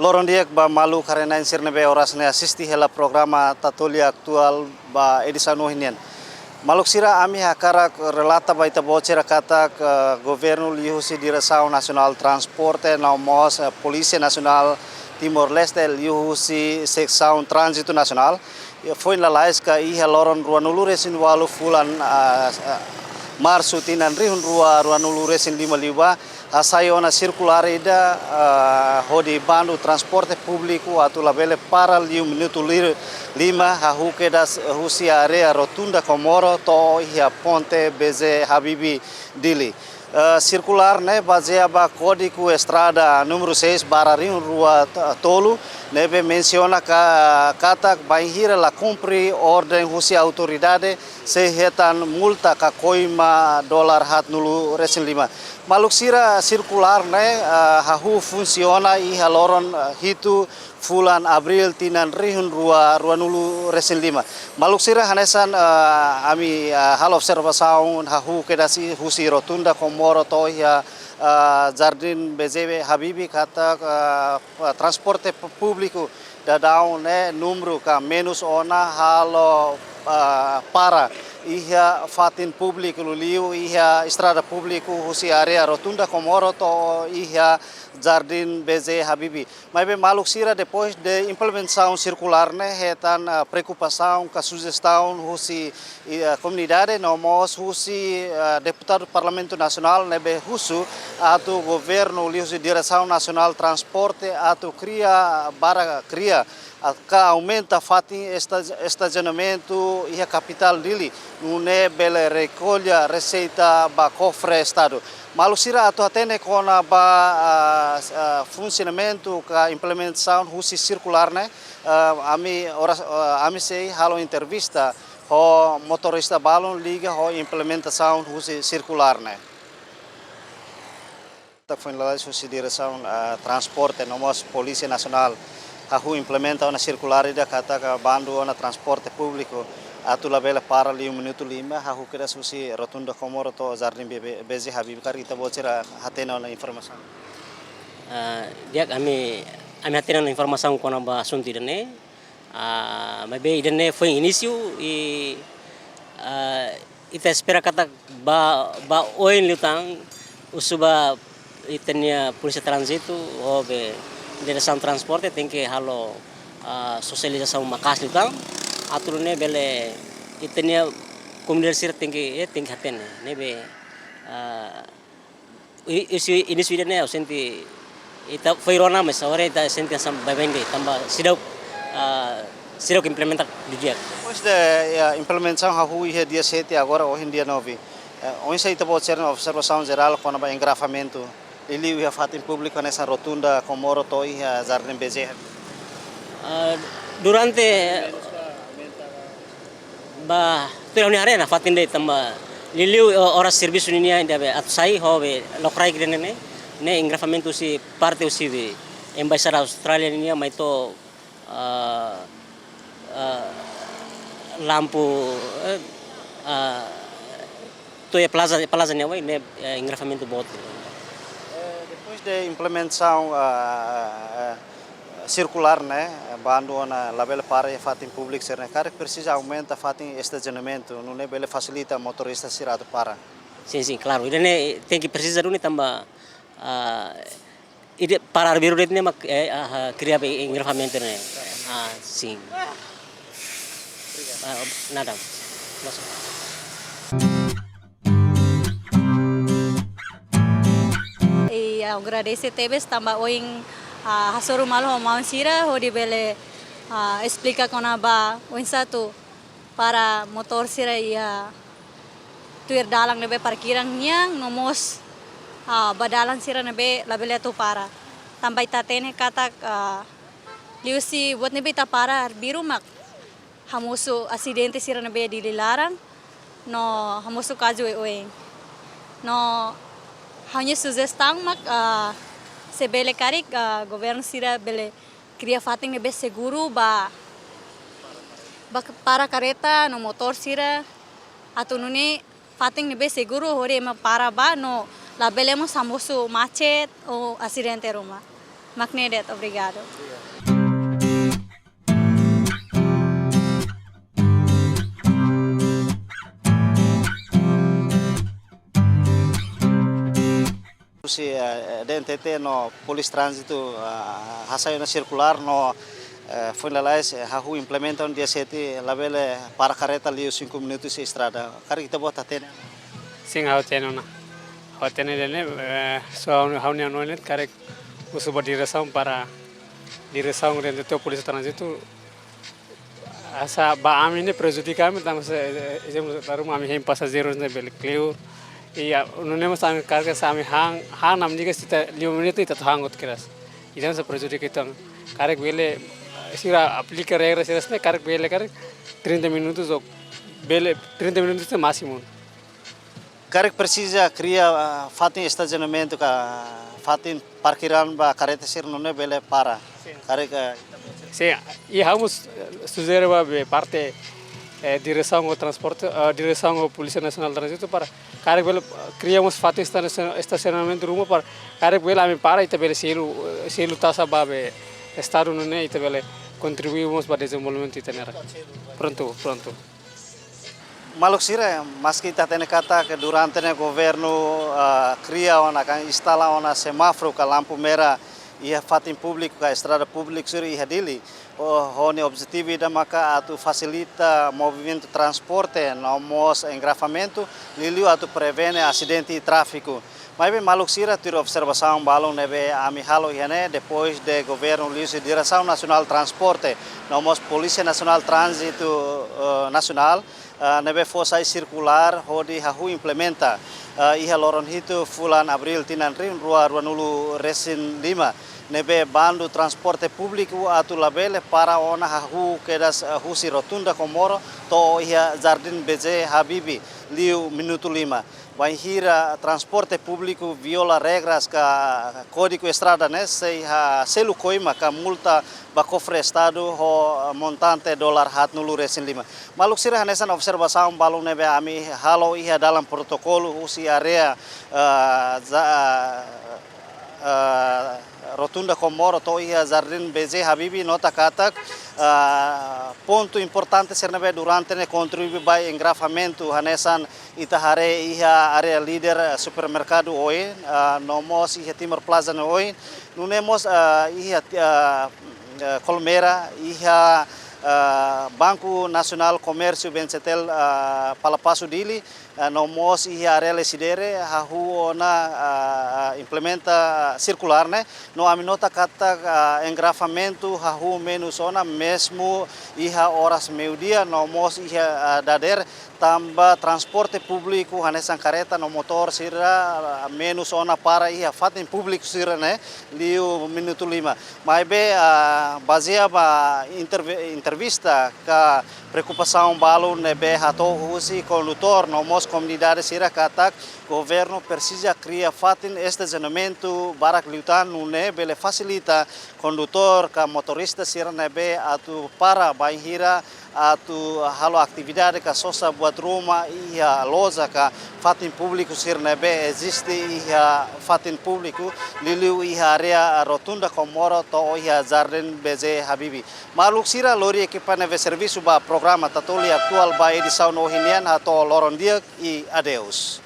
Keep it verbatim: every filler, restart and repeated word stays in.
Loron di'ak ba maluk haree-na'in sira ne'ebé oras ne'e asiste hela programa Tatoli Atuál ba edisaun ohin nian. Maluk sira, ami hakarak relata ba ita-boot sira katak, eh, governu liuhusi Diresaun Nasionál Transporte no mós, eh, Polísia Nasionál Timor-Leste liuhusi Seksaun Tránzitu Nasionál, eh, foin lalais ka iha loron ruanulu-resin-ualu fulan, ah, ah, Marsu tinan rihun rua ruanulu-resin-lima liubá, hasai ona sirkulár ida, ah, hodi bandu transporte públiku atu labele para liu minutu li-, lima, hahú kedas husi área Rotunda Comoro to'o iha ponte B J Habibie Dili. Eh, sirkulár ne'e bazeia ba Kódigu Estrada númeru seis barra rihun rua tolu, ne'ebé mensiona ka-, katak bainhira la kumpre orden husi autoridade, sei hetan multa ka koima dolar haatnulu-resin-lima. Maluk sira, sirkulár ne'e, eh, hahú funsiona iha loron, eh, hitu fulan Abríl tinan rihun rua ruanulu-resin-lima. Maluk sira, hanesan, eh, ami, eh, halo observasaun hahú kedas husi Rotunda Comoro to'o iha, eh, Jardín B J Habibie katak, eh, transporte pu-, públiku daudaun ne'e númeru ka menus ona halo, ah, para iha fatin públiku, liuliu iha estrada públiku husi área Rotunda Comoro to'o iha Jardín B J Habibie. Maibé maluk sira, depois de implementasaun sirkulár ne'e hetan, ah, preokupasaun ka sujestaun husi, eh, komunidade no mós husi, eh, deputadu Parlamentu Nasionál ne'ebé husu atu governu liuhusi Diresaun Nasionál Transporte atu kria, barak kria, ah, ka aumenta fatin esta-, estasionamentu iha kapitál Dili, nune'e bele rekolla reseita ba kofre Estadu. Maluk sira, atu hatene kona-ba, ah, s-, ah, funsionamentu ka implementasaun husi sirkulár ne'e, ah, ami oras, ah, ami sei halo entrevista ho motorista balun liga ho implementasaun husi sirkulár ne'e. Katak foin lalais husi Diresaun, ah, Transporte no mós Polísia Nasionál hahú implementa ona sirkulár ida katak bandu ona transporte públiku atu labele para liu minutu lima, hahú kedas husi Rotunda Comoro to'o Jardín B-, B-, B J Habibie. Karik ita-boot sira hatene ona informasaun. Ah, di'ak, ami, ami hatene ona informasaun kona-ba asuntu ida-ne'e. Ah, maibé ida-ne'e foin inísiu i, ah, ita espera katak ba, ba oin liután, husu ba ita-nia Polísia Tránzitu, ho be Diresaun Transporte, tenke halo, ah, sosializasaun maka'as liután, atu nune'e bele ita-nia komunidade sira tenke, eh, tenke hatene, ne'ebé, ah, i-, inísiu, inísiu ida-ne'e ha'u sente ita foin rona, mas agora ita sente hanesan baibain de'it, tanba seidauk, ah, seidauk implementa didi'ak. Depois de, ya, implementasaun hahú iha dia sete, agora ohin dia nove. Eh, oinsá ita-boot sira-nia observasaun jerál kona-ba engarrafamentu, liuliu iha fatin públiku hanesan Rotunda Comoro to'o iha Jardín B J? Ah, durante ba, tuir ha'u-nia haree nafatin de'it tanba liuliu, eh, oras servisu ninian ida be atu sai ho be lokraik ida-ne'e, ne'e engarrafamentu husi parte husi be Embaixada Austrália ninian mai to'o, ah, ah, lampu, eh, ah, to'o iha plaza, plaza ne'e, ne'e, eh, engarrafamentu boot. Eh, depois de implementasaun, ah, ah, sirkulár ne'e, bandu ona labele para iha fatin públiku sira-ne'e, karik presiza aumenta fatin estasionamentu, nune'e bele fasilita motorista sira atu para. Sin, sin, klaru. Ida-ne'e tenke presiza duni tanba, ah, ida para arbiru de'it ne'e mak, eh, ah, ah, kria be engarrafamentu ne'e. Ah, sin. Ah, ob-, nada. Mas I agradese tebes tanba ohin, ah, hasoru malu ho maun sira hodi bele, ah, esplika kona-ba oinsá atu para motór sira iha tuir dalan ne'ebé parkiran nian no mós, ah, ba dalan sira ne'ebé labele atu para. Tanba ita hatene katak, ah, liuhusi buat ne'ebé ita para arbiru mak hamosu asidente sira ne'ebé Dili laran, no hamosu kazu oioin. No ha'u-nia sujestaun mak, ah, se bele karik, ah, governu sira bele kria fatin ne'ebé seguru ba, ba para kareta no motór sira atu nune'e fatin ne'ebé seguru hodi ema para ba no labele mós hamosu macet ou asidente ruma. Mak ne'e de'it, obrigadu. Husi, eh, D N T T no Polísia Tránzitu, ah, hasai ona sirkulár no, eh, foin lalais, eh, hahú implementa ona dia sete labele para kareta liu cinco minutos iha estrada. Karik ita-boot hatene? Sin, ha'u hatene ona. Ha'u hatene de'it ne'e, eh, só ha'u, ha'u-nia hanoin ne'e karik husu ba diresaun para diresaun D N T T Polísia Tránzitu, asa ba ami ne'e prejudika ami, tanba se, eh, ezemplu, dala ruma ami hein pasajeiru ne'e bele kleur. I, ah, nune'e mós ami karik se ami han, han ami diga se ita lima menit ita atu han hotu kedas. Ida-ne'e hanesan prejudika ita. Karik bele, eh, sira aplika regra sira-ne'e, karik bele, karik trinta minutos ou bele, trinta minutos ne'e másimu. Karik presiza kria, ah, fatin estasionamentu ka fatin parkiran ba kareta sira nune'e bele para. Sin. Karik, eh, sin, i ha'u mós, eh, sujere ba be parte, eh, diresaun ho transporte, eh, diresaun ho Polísia Nasionál Tránzitu para karik bele, eh, kria mós fatin esta-, estasionamentu ruma para karik bele ami para ita bele selu, eh, selu taxa ba be Estadu nune'e ita bele kontribui mós ba dezenvolvimentu ita-nia. Prontu, prontu. Maluk sira, maski ita hatene katak durante ne'e governu, ah, kria ona ka instala ona semáforu ka lampu merah iha fatin públiku ka estrada públiku sira iha Dili. Ho, ho nia objetivu ida maka atu fasilita movimentu transporte no mós engarrafamentu, liuliu atu prevene asidente tráfiku. Maibé maluk sira, tuir observasaun balun ne'ebé ami halo iha ne'e, depois de governu liuhusi Diresaun Nasionál Transporte no mós Polísia Nasionál Tránzitu, eh, Nasionál, eh, ne'ebé fó sai sirkulár hodi hahú implementa, eh, iha loron hitu fulan Abríl tinan rihun rua ruanulu resin lima, ne'ebé bandu transporte públiku atu labele para ona hahú kedas, eh, husi Rotunda Comoro to'o iha Jardín B J Habibie liu minutu lima. Bainhira transporte públiku viola regras ka Kódigu Estrada ne'e, sei ha selu koima ka multa ba kofre Estadu ho montante dolar haatnulu resin lima. Maluk sira, hanesan observasaun balun ne'ebé ami halo iha dalan protokolu husi área, eh, za-, eh, Rotunda Comoro to'o iha Jardín B J Habibie, nota katak, eh, pontu importante sira ne'ebé durante ne'e kontribui ba engarrafamentu hanesan ita haree iha área líder, eh, supermerkadu oin, ah, no mós iha Timor Plaza nia oin. Nune'e mós, ah, iha, ah, eh, Colmera, iha, ah, Banku Nasionál Komérsiu B N C T L, ah, Palapasu Dili, ah, no mós iha área Lecidere, hahú ona, ah, ah, implementa, ah, sirkulár ne'e. No ami nota katak, ah, engarrafamentu hahú menus ona mezmu iha oras meiudia, no mós iha, ah, dadeer, tanba transporte públiku hanesan kareta no motór sira, ah, menus ona para iha fatin públiku sira-ne'e liu minutu lima. Maibé, ah, bazeia ba interve-, entrevista ka preokupasaun balun ne'ebé hato'o husi kondutór no mós komunidade sira katak governu presiza kria fatin estasionamentu barak liután nune'e bele fasilita kondutór ka motorista sira ne'ebé atu para bainhira atu halo atividade ka sosa buat ruma iha loja ka fatin públiku sira ne'ebé eziste iha fatin públiku, liuliu iha área Rotunda Comoro to'o iha Jardín B J Habibie. Maluk sira, lori ekipa ne'ebé servisu ba programa Tatoli Atuál ba edisaun ohin nian hato'o loron di'ak i adeus.